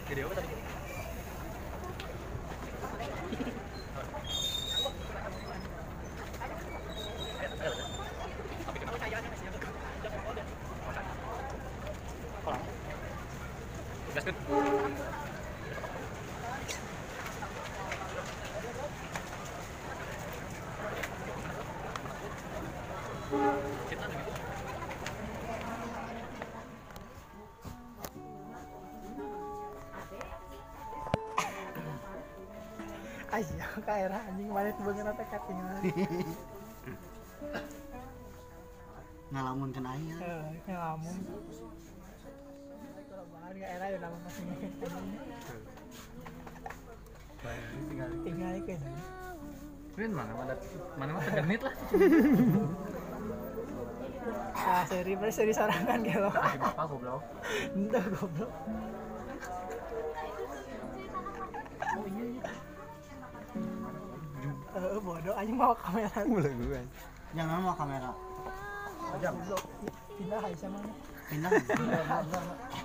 Video apa tadi? Gaskeun. Ayo ka era anjing mana tuh beungeut teh katingalan. Ngalamun kan aing. Heeh, ngalamun. Kalau ka era ya nama masih tinggal tinggal kan. Mana mana mana mah tegenit lah. Ah, seri seri sorangan gelo. Bapak goblok. Entah goblok. Oh iya iya. Bodoh anjing mau kamera. Mulai gue. Jangan mau kamera. Aja. Pindah aja mana? Pindah.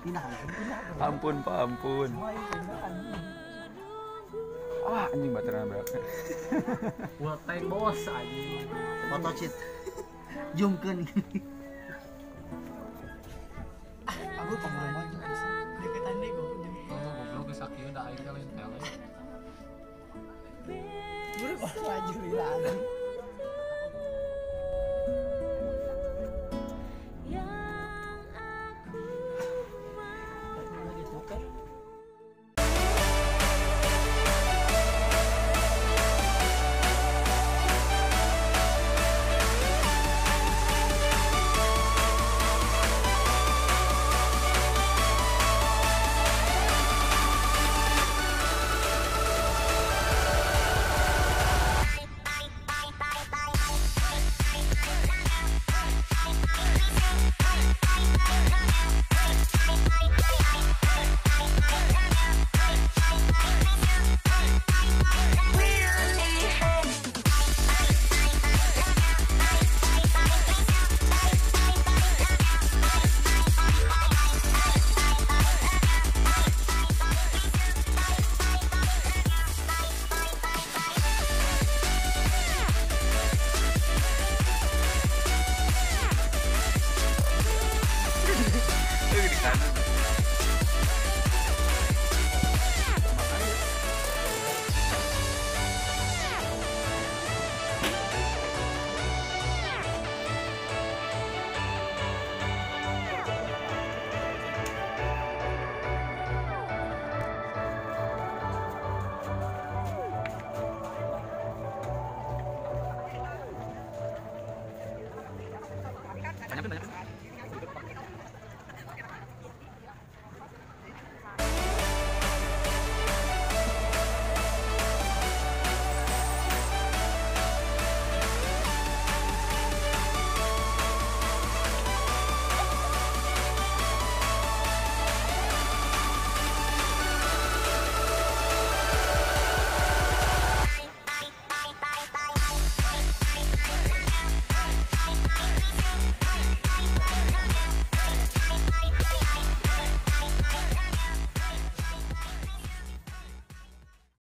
Pindah. Ampun, Pak, ampun. Ah, anjing baterainya berapa? Full tank bos anjing. Foto cheat. Jumkeun. Aku kamera maju. Deketan deh goblok. Oh, goblok geus sakieu da aing teh lain tele. Buru laju lagi. Banyak banyak.